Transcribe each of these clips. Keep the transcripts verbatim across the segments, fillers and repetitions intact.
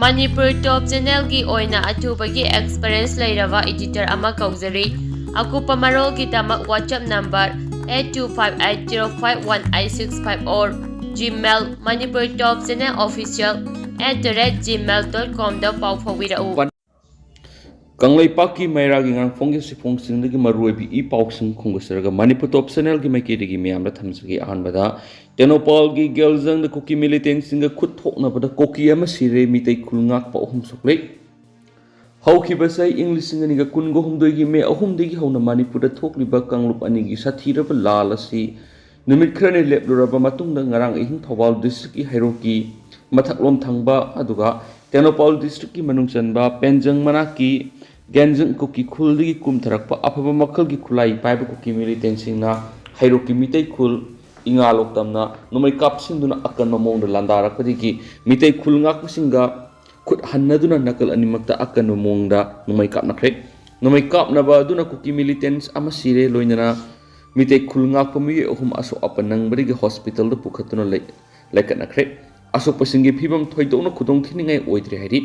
ꯃꯅꯤꯄꯨꯔ ꯇꯣꯞ ꯆꯦꯅꯦꯜꯒꯤ ꯑꯣꯏꯅ ꯑꯊꯨꯕꯒꯤ ꯑꯦꯛꯁꯄꯤꯔꯤꯌꯦꯟꯁ ꯂꯩꯔꯕ ꯏꯗꯤꯇꯔ ꯑꯃ ꯀꯧꯖꯔꯤ꯫ ꯑꯀꯨꯞꯄ ꯃꯔꯣꯜꯒꯤꯗꯃꯛ WhatsApp number eight two five eight zero five one eight six five or Gmail manipurtopchannelofficial at the rate gmail dot com ꯗ ꯄꯥꯎ ꯐꯥꯎꯕꯤꯔꯛꯎ꯫ ꯀꯪꯂꯩꯄꯥꯛꯀꯤ ꯃꯩꯔꯥꯒꯤ ꯉꯔꯥꯡ ꯐꯣꯡꯈꯤꯕ ꯁꯤꯐꯣꯡꯁꯤꯡꯗꯒꯤ ꯃꯔꯨꯑꯣꯏꯕ ꯏ ꯄꯥꯎꯁꯤꯡ ꯈꯣꯝꯒꯠꯆꯔꯒ ꯃꯅꯤꯄꯨꯔ ꯇꯣꯞ ꯆꯦꯅꯦꯜꯒꯤ ꯃꯥꯏꯀꯩꯗꯒꯤ ꯃꯤꯌꯥꯝꯗ ꯊꯝꯖꯒꯦ꯫ ꯑꯍꯥꯟꯕꯗ, ꯇꯦꯡꯅꯧꯄꯥꯜꯒꯤ ꯒꯦꯜꯖꯪꯗ ꯀꯨꯀꯤ ꯃꯤꯂꯤꯇꯦꯟꯁꯤꯡꯒ ꯈꯨꯠ ꯊꯣꯛꯅꯕꯗ ꯀꯨꯀꯤ ꯑꯃ ꯁꯤꯔꯦ, ꯃꯤꯇꯩ ꯈꯨꯜ ꯉꯥꯛꯄ ꯑꯍꯨꯝ ꯁꯣꯛꯂꯦ꯫ ꯍꯧꯈꯤꯕ ꯆꯍꯤ ꯏꯪ ꯂꯤꯁꯤꯡ ꯑꯅꯤꯒ ꯀꯨꯟꯒ ꯍꯨꯝꯗꯣꯏꯒꯤ ꯃꯦ ꯑꯍꯨꯝꯗꯒꯤ ꯍꯧꯅ ꯃꯅꯤꯄꯨꯔꯗ ꯊꯣꯛꯂꯤꯕ ꯀꯥꯡꯂꯨꯞ ꯑꯅꯤꯒꯤ ꯁꯥꯊꯤꯔꯕ ꯂꯥꯜ ꯑꯁꯤ ꯅꯨꯃꯤꯠ ꯈꯔꯅꯤ ꯂꯦꯞꯂꯨꯔꯕ ꯃꯇꯨꯡꯗ ꯉꯔꯥꯡ ꯑꯍꯤꯡ ꯊꯧꯕꯥꯜ ꯗꯤꯁꯇ꯭ꯔꯤꯛꯀꯤ ꯍꯩꯔꯣꯛꯀꯤ ꯃꯊꯛꯂꯣꯝ ꯊꯪꯕ, ꯑꯗꯨꯒ ꯇꯦꯡꯅꯧꯄꯥꯜ ꯗꯤꯁꯇ꯭ꯔꯤꯛꯀꯤ ꯃꯅꯨꯡ ꯆꯟꯕ ꯄꯦꯟꯖꯪ ꯃꯅꯥꯛꯀꯤ ꯒꯦꯟꯖꯪ ꯀꯨꯀꯤ ꯈꯨꯜꯗꯒꯤ ꯀꯨꯝꯊꯔꯛꯄ ꯑꯐꯕ ꯃꯈꯜꯒꯤ ꯈꯨꯠꯂꯥꯏ ꯄꯥꯏꯕ ꯀꯨꯀꯤ ꯃꯤꯂꯤꯇꯦꯟꯁꯤꯡꯅ ꯍꯩꯔꯣꯛꯀꯤ ꯃꯤꯇꯩ ꯈꯨꯜ ꯏꯉꯥꯂꯣꯛ ꯇꯝꯅ ꯅꯣꯡꯃꯩ ꯀꯥꯞꯁꯤꯟꯗꯨꯅ ꯑꯀꯟꯕ ꯃꯑꯣꯡꯗ ꯂꯥꯟꯗꯥꯔꯛꯄꯗꯒꯤ ꯃꯤꯇꯩ ꯈꯨꯜ ꯉꯥꯛꯄꯁꯤꯡꯒ ꯈꯨꯠ ꯍꯟꯅꯗꯨꯅ ꯅꯥꯀꯜ ꯑꯅꯤꯃꯛꯇ ꯑꯀꯟꯕ ꯃꯑꯣꯡꯗ ꯅꯣꯡꯃꯩ ꯀꯥꯞꯅꯈ꯭ꯔꯦ꯫ ꯅꯣꯡꯃꯩ ꯀꯥꯞꯅꯕ ꯑꯗꯨꯅ ꯀꯨꯀꯤ ꯃꯤꯂꯤꯇꯦꯟꯁ ꯑꯃ ꯁꯤꯔꯦ, ꯂꯣꯏꯅꯅ ꯃꯤꯇꯩ ꯈꯨꯜ ꯉꯥꯛꯄ ꯃꯤꯑꯣꯏ ꯑꯍꯨꯝ ꯑꯁꯣꯛ ꯑꯄꯟ ꯅꯪꯕꯗꯒꯤ ꯍꯣꯁꯄꯤꯇꯥꯜꯗ ꯄꯨꯈꯠꯇꯨꯅ ꯂꯩ-, ꯂꯩꯈꯠꯅꯈ꯭ꯔꯦ꯫ ꯑꯁꯣꯛꯄꯁꯤꯡꯒꯤ ꯐꯤꯕꯝ ꯊꯣꯏꯗꯣꯛꯅ ꯈꯨꯗꯣꯡ ꯊꯤꯅꯤꯡꯉꯥꯏ ꯑꯣꯏꯗ꯭ꯔꯦ ꯍꯥꯏꯔꯤ꯫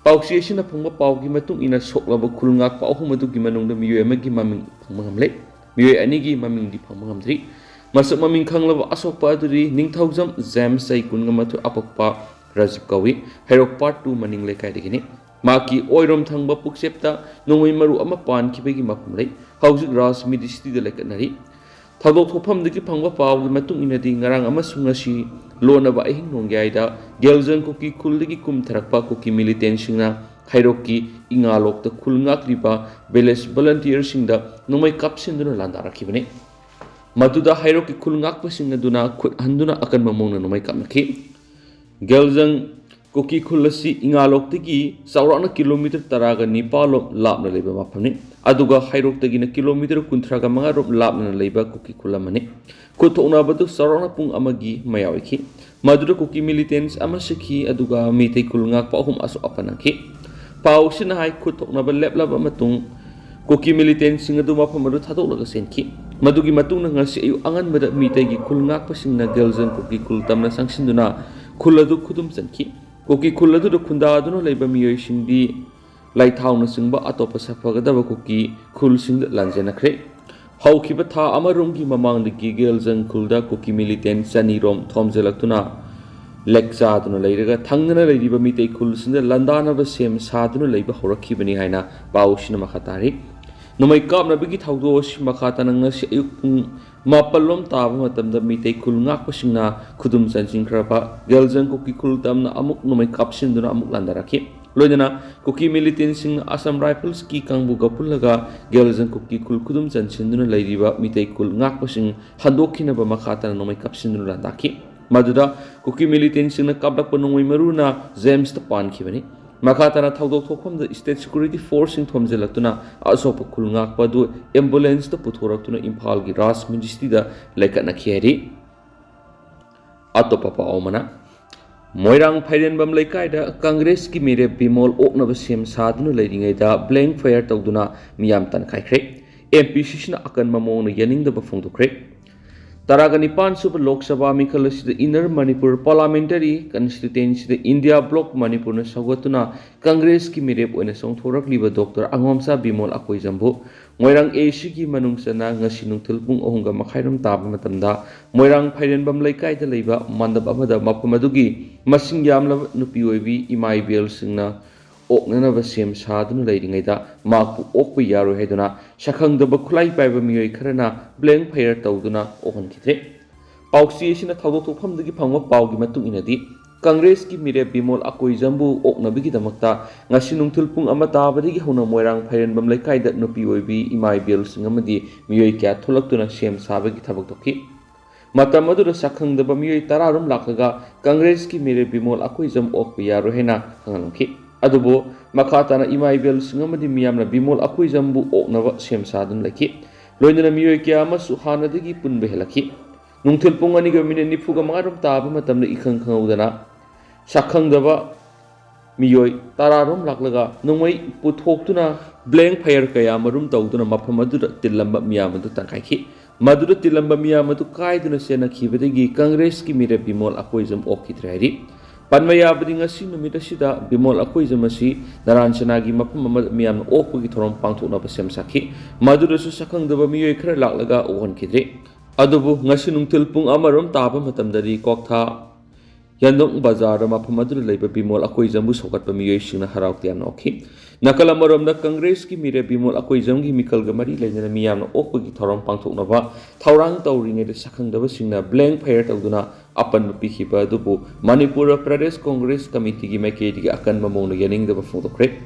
ꯄꯥꯎꯆꯦ ꯑꯁꯤꯅ ꯐꯪꯕ ꯄꯥꯎꯒꯤ ꯃꯇꯨꯡ ꯏꯟꯅ, ꯁꯣꯛꯂꯕ ꯈꯨꯜ ꯉꯥꯛꯄ ꯑꯍꯨꯝ ꯑꯗꯨꯒꯤ ꯃꯅꯨꯡꯗ ꯃꯤꯑꯣꯏ ꯑꯃꯒꯤ ꯃꯃꯤꯡ ꯐꯪꯕ ꯉꯝꯂꯦ꯫ ꯃꯤꯑꯣꯏ ꯑꯅꯤꯒꯤ ꯃꯃꯤꯡꯗꯤ ꯐꯪꯕ ꯉꯝꯗ꯭ꯔꯤ꯫ ꯃꯁꯛ ꯃꯃꯤꯡ ꯈꯪꯂꯕ ꯑꯁꯣꯛꯄ ꯑꯗꯨꯗꯤ ꯅꯤꯡꯊꯧꯖꯝ ꯖꯦꯝꯁ, ꯆꯍꯤ ꯀꯨꯟꯒ ꯃꯥꯊꯣꯏ, ꯑꯄꯣꯛꯄ ꯔꯥꯖꯤꯕ ꯀꯧꯏ꯫ ꯍꯩꯔꯣꯛ ꯄꯥꯔꯠ ꯇꯨ ꯃꯅꯤꯡ ꯂꯩꯀꯥꯏꯗꯒꯤꯅꯤ꯫ ꯃꯍꯥꯛꯀꯤ ꯑꯣꯏꯔꯣꯝ ꯊꯪꯕ ꯄꯨꯛꯆꯦꯞꯇ ꯅꯣꯡꯃꯩ ꯃꯔꯨ ꯑꯃ ꯄꯥꯟꯈꯤꯕꯒꯤ ꯃꯐꯝ ꯂꯩ꯫ ꯍꯧꯖꯤꯛ ꯔꯥꯖ ꯃꯤꯗꯤ ꯁꯤꯇꯤꯗ ꯂꯩꯈꯠꯅꯔꯤ꯫ ꯊꯧꯗꯣꯛ ꯊꯣꯛꯐꯝꯗꯒꯤ ꯐꯪꯕ ꯄꯥꯎꯒꯤ ꯃꯇꯨꯡ ꯏꯟꯅꯗꯤ, ꯉꯔꯥꯡ ꯑꯃꯁꯨꯡ ꯉꯁꯤ ꯂꯣꯟꯅꯕ ꯑꯍꯤꯡ ꯅꯣꯡꯌꯥꯏꯗ ꯒꯦꯜꯖꯪ ꯀꯨꯀꯤ ꯈꯨꯜꯗꯒꯤ ꯀꯨꯝꯊꯔꯛꯄ ꯀꯨꯀꯤ ꯃꯤꯂꯤꯇꯦꯟꯁꯤꯡꯅ ꯍꯩꯔꯣꯛꯀꯤ ꯏꯉꯥꯂꯣꯛꯇ ꯈꯨꯜ ꯉꯥꯛꯂꯤꯕ ꯚꯤꯂꯦꯖ ꯚꯣꯂꯟꯇꯤꯌꯔꯁꯤꯡꯗ ꯅꯣꯡꯃꯩ ꯀꯥꯞꯁꯤꯟꯗꯨꯅ ꯂꯥꯟꯗꯥꯔꯛꯈꯤꯕꯅꯤ꯫ ꯃꯗꯨꯗ ꯍꯩꯔꯣꯛꯀꯤ ꯈꯨꯜ ꯉꯥꯛꯄꯁꯤꯡ ꯑꯗꯨꯅ ꯈꯨꯠ ꯍꯟꯗꯨꯅ ꯑꯀꯟꯕ ꯃꯑꯣꯡꯗ ꯅꯣꯡꯃꯩ ꯀꯥꯞꯅꯈꯤ꯫ ꯒꯦꯜꯖꯪ ꯀꯨꯀꯤ ꯈꯨꯜ ꯑꯁꯤ ꯏꯉꯥꯂꯣꯛꯇꯒꯤ ꯆꯥꯎꯔꯥꯛꯅ ꯀꯤꯂꯣꯃꯤꯇꯔ ꯇꯔꯥꯒ ꯅꯤꯄꯥꯜ ꯂꯣꯝ ꯂꯥꯞꯅ ꯂꯩꯕ ꯃꯐꯝꯅꯤ, ꯑꯗꯨꯒ ꯍꯩꯔꯣꯛꯇꯒꯤꯅ ꯀꯤꯂꯣꯃꯤꯇꯔ ꯀꯨꯟꯊ꯭ꯔꯥꯒ ꯃꯉꯥ ꯔꯣꯝ ꯂꯥꯞꯅ ꯂꯩꯕ ꯀꯨꯀꯤ ꯈꯨꯜ ꯑꯃꯅꯤ꯫ ꯈꯨꯠ ꯊꯣꯛꯅꯕꯗꯨ ꯆꯥꯎꯔꯥꯛꯅ ꯄꯨꯡ ꯑꯃꯒꯤ ꯃꯌꯥ ꯑꯣꯏꯈꯤ꯫ ꯃꯗꯨꯗ ꯀꯨꯀꯤ ꯃꯤꯂꯤꯇꯦꯟꯁ ꯑꯃ ꯁꯤꯈꯤ, ꯑꯗꯨꯒ ꯃꯤꯇꯩ ꯈꯨꯜ ꯉꯥꯛꯄ ꯑꯍꯨꯝ ꯑꯁꯣꯛ ꯑꯄꯟ ꯅꯪꯈꯤ꯫ ꯄꯥꯎ ꯑꯁꯤꯅ ꯍꯥꯏ, ꯈꯨꯠ ꯊꯣꯛꯅꯕ ꯂꯦꯞꯂꯕ ꯃꯇꯨꯡ ꯀꯨꯀꯤ ꯃꯤꯂꯤꯇꯦꯟꯁꯤꯡ ꯑꯗꯨ ꯃꯐꯝ ꯑꯗꯨ ꯊꯥꯗꯣꯛꯂꯒ ꯆꯦꯟꯈꯤ꯫ ꯃꯗꯨꯒꯤ ꯃꯇꯨꯡꯗ ꯉꯁꯤ ꯑꯌꯨꯛ ꯑꯉꯟꯕꯗ ꯃꯤꯇꯩꯒꯤ ꯈꯨꯜ ꯉꯥꯛꯄꯁꯤꯡꯅ ꯒꯦꯜꯖꯪ ꯀꯨꯀꯤ ꯈꯨꯜ ꯇꯝꯅ ꯆꯪꯁꯤꯟꯗꯨꯅ ꯈꯨꯜ ꯑꯗꯨ ꯈꯨꯗꯨꯝ ꯆꯟꯈꯤ꯫ ꯀꯨꯀꯤ ꯈꯨꯜ ꯑꯗꯨꯗ ꯈꯨꯟꯗꯥꯗꯨꯅ ꯂꯩꯕ ꯃꯤꯑꯣꯏꯁꯤꯡꯗꯤ ꯂꯥꯏꯊꯥꯎꯅꯆꯤꯡꯕ ꯑꯇꯣꯞꯄ ꯁꯥꯐꯒꯗꯕ ꯀꯨꯀꯤ ꯈꯨꯜꯁꯤꯡꯗ ꯂꯥꯟꯖꯦꯟꯅꯈ꯭ꯔꯦ꯫ ꯍꯧꯈꯤꯕ ꯊꯥ ꯑꯃꯔꯣꯝꯒꯤ ꯃꯃꯥꯡꯗꯒꯤ ꯒꯦꯜꯖꯪ ꯈꯨꯜꯗ ꯀꯨꯀꯤ militant ꯆꯅꯤꯔꯣꯝ ꯊꯣꯝꯖꯤꯜꯂꯛꯇꯨꯅ ꯂꯦꯛꯆꯥꯗꯨꯅ ꯂꯩꯔꯒ ꯊꯪꯅꯅ ꯂꯩꯔꯤꯕ ꯃꯤꯇꯩ ꯈꯨꯜꯁꯤꯡꯗ ꯂꯥꯟꯗꯥꯅꯕ ꯁꯦꯝ ꯁꯥꯗꯨꯅ ꯂꯩꯕ ꯍꯧꯔꯛꯈꯤꯕꯅꯤ ꯍꯥꯏꯅ ꯄꯥꯎꯁꯤꯅ ꯃꯈꯥ ꯇꯥꯔꯤ꯫ ꯅꯣꯡꯃꯩ ꯀꯥꯞꯅꯕꯒꯤ ꯊꯧꯗꯣꯛ ꯑꯁꯤ ꯃꯈꯥ ꯇꯥꯅ ꯉꯁꯤ ꯑꯌꯨꯛ ꯄꯨꯡ ꯃꯥꯄꯜ ꯂꯣꯝ ꯇꯥꯕ ꯃꯇꯝꯗ ꯃꯤꯇꯩ ꯈꯨꯜ ꯉꯥꯛꯄꯁꯤꯡꯅ ꯈꯨꯗꯨꯝ ꯆꯟꯁꯤꯟꯈ꯭ꯔꯕ ꯒꯦꯜꯖꯪ ꯀꯨꯀꯤ ꯈꯨꯜ ꯇꯝꯅ ꯑꯃꯨꯛ ꯅꯣꯡꯃꯩ ꯀꯥꯞꯁꯤꯟꯗꯨꯅ ꯑꯃꯨꯛ ꯂꯥꯟꯗꯥꯔꯛꯈꯤ꯫ ꯂꯣꯏꯅꯅ ꯀꯨꯀꯤ militantꯁꯤꯡꯅ Assam Riflesꯀꯤ ꯀꯥꯡꯕꯨꯒ ꯄꯨꯜꯂꯒ ꯒꯦꯜꯖꯪ ꯀꯨꯀꯤ ꯈꯨꯜ ꯈꯨꯗꯨꯝ ꯆꯟꯁꯤꯟꯗꯨꯅ ꯂꯩꯔꯤꯕ ꯃꯤꯇꯩ ꯈꯨꯜ ꯉꯥꯛꯄꯁꯤꯡ ꯍꯟꯗꯣꯛꯈꯤꯅꯕ ꯃꯈꯥ ꯇꯥꯅ ꯅꯣꯡꯃꯩ ꯀꯥꯞꯁꯤꯟꯗꯨꯅ ꯂꯥꯟꯗꯥꯈꯤ꯫ ꯃꯗꯨꯗ ꯀꯨꯀꯤ militantꯁꯤꯡꯅ ꯀꯥꯞꯂꯛꯄ ꯅꯣꯡꯃꯩ ꯃꯔꯨꯅ ꯖꯦꯝꯁꯇ ꯄꯥꯟꯈꯤꯕꯅꯤ꯫ ꯃꯈꯥ ꯇꯥꯅ ꯊꯧꯗꯣꯛ ꯊꯣꯛꯐꯝꯗ state security forceꯁꯤꯡ ꯊꯣꯝꯖꯤꯜꯂꯛꯇꯨꯅ ꯑꯁꯣꯛꯄ ꯈꯨꯜ ꯉꯥꯛꯄ ꯑꯗꯨ ambulanceꯇ ꯄꯨꯊꯣꯔꯛꯇꯨꯅ ꯏꯝꯐꯥꯜꯒꯤ ꯔꯥꯖ ꯃꯦꯖꯤꯁꯇ꯭ꯔꯤꯗ ꯂꯩꯀꯠꯅꯈꯤ ꯍꯥꯏꯔꯤ꯫ ꯑꯇꯣꯞꯄ ꯄꯥꯎ ꯑꯃꯅ, ꯃꯣꯏꯔꯥꯡ ꯐꯩꯔꯦꯟꯕꯝ ꯂꯩꯀꯥꯏꯗ ꯀꯪꯒ꯭ꯔꯦꯁꯀꯤ ꯃꯤꯔꯦꯞ ꯕꯤꯃꯣꯜ ꯑꯣꯛꯅꯕ ꯁꯦꯝ ꯁꯥꯗꯨꯅ ꯂꯩꯔꯤꯉꯩꯗ blank fire ꯇꯧꯗꯨꯅ ꯃꯤꯌꯥꯝ ꯇꯟꯈꯥꯏꯈ꯭ꯔꯦ꯫ MPCꯁꯤꯅ ꯑꯀꯟꯕ ꯃꯑꯣꯡꯗ ꯌꯥꯅꯤꯡꯗꯕ ꯐꯣꯡꯗꯣꯛꯈ꯭ꯔꯦ꯫ ꯇꯔꯥꯒ ꯅꯤꯄꯥꯟ ꯁꯨꯕ ꯂꯣꯛ ꯁꯚꯥ ꯃꯤꯈꯜ ꯑꯁꯤꯗ Inner Manipur Parliamentary Constituencyꯗ India Bloc ꯃꯅꯤꯄꯨꯔꯅ ꯁꯧꯒꯠꯇꯨꯅ ꯀꯪꯒ꯭ꯔꯦꯁꯀꯤ ꯃꯤꯔꯦꯞ ꯑꯣꯏꯅ ꯆꯣꯡꯊꯣꯔꯛꯂꯤꯕ ꯗꯣꯛꯇꯔ ꯑꯉꯣꯝꯆꯥ ꯕꯤꯃꯣꯜ ꯑꯀꯣꯏꯖꯝꯕꯨ ꯃꯣꯏꯔꯥꯡ ACꯒꯤ ꯃꯅꯨꯡ ꯆꯟꯅ ꯉꯁꯤ ꯅꯨꯡꯊꯤꯜ ꯄꯨꯡ ꯑꯍꯨꯝꯒ ꯃꯈꯥꯏꯔꯣꯝ ꯇꯥꯕ ꯃꯇꯝꯗ ꯃꯣꯏꯔꯥꯡ ꯐꯩꯔꯦꯟꯕꯝ ꯂꯩꯀꯥꯏꯗ ꯂꯩꯕ ꯃꯟꯗꯞ ꯑꯃꯗ ꯃꯐꯝ ꯑꯗꯨꯒꯤ ꯃꯁꯤꯡ ꯌꯥꯝꯂꯕ ꯅꯨꯄꯤ ꯑꯣꯏꯕꯤ ꯏꯃꯥ ꯏꯕꯦꯜꯁꯤꯡꯅ ꯑꯣꯛꯅꯅꯕ ꯁꯦꯝ ꯁꯥꯗꯨꯅ ꯂꯩꯔꯤꯉꯩꯗ ꯃꯍꯥꯛꯄꯨ ꯑꯣꯛꯄ ꯌꯥꯔꯣꯏ ꯍꯥꯏꯗꯨꯅ ꯁꯛꯈꯪꯗꯕ ꯈꯨꯠꯂꯥꯏ ꯄꯥꯏꯕ ꯃꯤꯑꯣꯏ ꯈꯔꯅ blank fire ꯇꯧꯗꯨꯅ ꯑꯣꯛꯍꯟꯈꯤꯗ꯭ꯔꯦ꯫ ꯄꯥꯎꯆꯦ ꯑꯁꯤꯅ ꯊꯧꯗꯣꯛ ꯊꯣꯛꯐꯝꯗꯒꯤ ꯐꯪꯕ ꯄꯥꯎꯒꯤ ꯃꯇꯨꯡ ꯏꯟꯅꯗꯤ, ꯀꯪꯒ꯭ꯔꯦꯁꯀꯤ ꯃꯤꯔꯦꯞ ꯕꯤꯃꯣꯜ ꯑꯀꯣꯏꯖꯝꯕꯨ ꯑꯣꯛꯅꯕꯒꯤꯗꯃꯛꯇ ꯉꯁꯤ ꯅꯨꯡꯊꯤꯜ ꯄꯨꯡ ꯑꯃ ꯇꯥꯕꯗꯒꯤ ꯍꯧꯅ ꯃꯣꯏꯔꯥꯡ ꯐꯩꯔꯦꯟꯕꯝ ꯂꯩꯀꯥꯏꯗ ꯅꯨꯄꯤ ꯑꯣꯏꯕꯤ ꯏꯃꯥ ꯏꯕꯦꯜꯁꯤꯡ ꯑꯃꯗꯤ ꯃꯤꯑꯣꯏ ꯀꯌꯥ ꯊꯣꯛꯂꯛꯇꯨꯅ ꯁꯦꯝ ꯁꯥꯕꯒꯤ ꯊꯕꯛ ꯇꯧꯈꯤ꯫ ꯃꯇꯝ ꯑꯗꯨꯗ ꯁꯛꯈꯪꯗꯕ ꯃꯤꯑꯣꯏ ꯇꯔꯥꯔꯣꯝ ꯂꯥꯛꯂꯒ ꯀꯪꯒ꯭ꯔꯦꯁꯀꯤ ꯃꯤꯔꯦꯞ ꯕꯤꯃꯣꯜ ꯑꯀꯣꯏꯖꯝ ꯑꯣꯛꯄ ꯌꯥꯔꯣꯏ ꯍꯥꯏꯅ ꯈꯪꯍꯜꯂꯝꯈꯤ꯫ ꯑꯗꯨꯕꯨ ꯃꯈꯥ ꯇꯥꯅ ꯏꯃꯥ ꯏꯕꯦꯜꯁꯤꯡ ꯑꯃꯗꯤ ꯃꯤꯌꯥꯝꯅ ꯕꯤꯃꯣꯜ ꯑꯀꯣꯏꯖꯝꯕꯨ ꯑꯣꯛꯅꯕ ꯁꯦꯝ ꯁꯥꯗꯨꯅ ꯂꯩꯈꯤ꯫ ꯂꯣꯏꯅꯅ ꯃꯤꯑꯣꯏ ꯀꯌꯥ ꯑꯃꯁꯨ ꯍꯥꯟꯅꯗꯒꯤ ꯄꯨꯟꯕ ꯍꯦꯜꯂꯛꯈꯤ꯫ ꯅꯨꯡꯊꯤꯜ ꯄꯨꯡ ꯑꯅꯤꯒ ꯃꯤꯅꯤꯠ ꯅꯤꯐꯨꯒ ꯃꯉꯥꯔꯣꯝ ꯇꯥꯕ ꯃꯇꯝꯗ ꯏꯈꯪ ꯈꯪꯍꯧꯗꯅ ꯁꯛꯈꯪꯗꯕ ꯃꯤꯑꯣꯏ ꯇꯔꯥꯔꯣꯝ ꯂꯥꯛꯂꯒ ꯅꯣꯡꯃꯩ ꯄꯨꯊꯣꯛꯇꯨꯅ blank fire ꯀꯌꯥ ꯃꯔꯨꯝ ꯇꯧꯗꯨꯅ ꯃꯐꯝ ꯑꯗꯨꯗ ꯇꯤꯜꯂꯝꯕ ꯃꯤꯌꯥꯝ ꯑꯗꯨ ꯇꯪꯈꯥꯏꯈꯤ꯫ ꯃꯗꯨꯗ ꯇꯤꯜꯂꯝꯕ ꯃꯤꯌꯥꯝ ꯑꯗꯨ ꯀꯥꯏꯗꯨꯅ ꯆꯦꯟꯅꯈꯤꯕꯗꯒꯤ ꯀꯪꯒ꯭ꯔꯦꯁꯀꯤ ꯃꯤꯔꯦꯞ ꯕꯤꯃꯣꯜ ꯑꯀꯣꯏꯖꯝ ꯑꯣꯛꯈꯤꯗ꯭ꯔꯦ ꯍꯥꯏꯔꯤ꯫ ꯄꯟꯕ ꯌꯥꯕꯗꯤ, ꯉꯁꯤ ꯅꯨꯃꯤꯠ ꯑꯁꯤꯗ ꯕꯤꯃꯣꯜ ꯑꯀꯣꯏꯖꯝ ꯑꯁꯤ ꯅꯔꯥꯟ ꯁꯦꯅꯥꯒꯤ ꯃꯐꯝ ꯑꯃꯗ ꯃꯤꯌꯥꯝꯅ ꯑꯣꯛꯄꯒꯤ ꯊꯧꯔꯝ ꯄꯥꯡꯊꯣꯛꯅꯕ ꯁꯦꯝ ꯁꯥꯈꯤ꯫ ꯃꯗꯨꯗꯁꯨ ꯁꯛꯈꯪꯗꯕ ꯃꯤꯑꯣꯏ ꯈꯔ ꯂꯥꯛꯂꯒ ꯑꯣꯛꯍꯟꯈꯤꯗ꯭ꯔꯦ꯫ ꯑꯗꯨꯕꯨ ꯉꯁꯤ ꯅꯨꯡꯊꯤꯜ ꯄꯨꯡ ꯑꯃꯔꯣꯝ ꯇꯥꯕ ꯃꯇꯝꯗꯗꯤ ꯀ꯭ꯋꯥꯛꯊꯥ ꯌꯥꯟꯗꯣꯡ ꯕꯖꯥꯔꯗ ꯃꯐꯝ ꯑꯗꯨꯗ ꯂꯩꯕ ꯕꯤꯃꯣꯜ ꯑꯀꯣꯏꯖꯝꯕꯨ ꯁꯧꯒꯠꯄ ꯃꯤꯑꯣꯏꯁꯤꯡꯅ ꯍꯔꯥꯎ ꯇꯌꯥꯝꯅ ꯑꯣꯛꯈꯤ꯫ ꯅꯥꯀꯜ ꯑꯃꯔꯣꯝꯗ ꯀꯪꯒ꯭ꯔꯦꯁꯀꯤ ꯃꯤꯔꯦꯞ ꯕꯤꯃꯣꯜ ꯑꯀꯣꯏꯖꯝꯒꯤ ꯃꯤꯈꯜꯒ ꯃꯔꯤ ꯂꯩꯅꯅ ꯃꯤꯌꯥꯝꯅ ꯑꯣꯛꯄꯒꯤ ꯊꯧꯔꯝ ꯄꯥꯡꯊꯣꯛꯅꯕ ꯊꯧꯔꯥꯡ ꯇꯧꯔꯤꯉꯩꯗ ꯁꯛꯈꯪꯗꯕꯁꯤꯡꯅ blank fire ꯇꯧꯗꯨꯅ ꯑꯄꯟꯕ ꯄꯤꯈꯤꯕ ꯑꯗꯨꯕꯨ ꯃꯅꯤꯄꯨꯔ ꯄ꯭ꯔꯗꯦꯁ ꯀꯪꯒ꯭ꯔꯦꯁ ꯀꯃꯤꯇꯤꯒꯤ ꯃꯥꯏꯀꯩꯗꯒꯤ ꯑꯀꯟꯕ ꯃꯑꯣꯡꯗ ꯌꯥꯅꯤꯡꯗꯕ ꯐꯣꯡꯗꯣꯛꯈ꯭ꯔꯦ꯫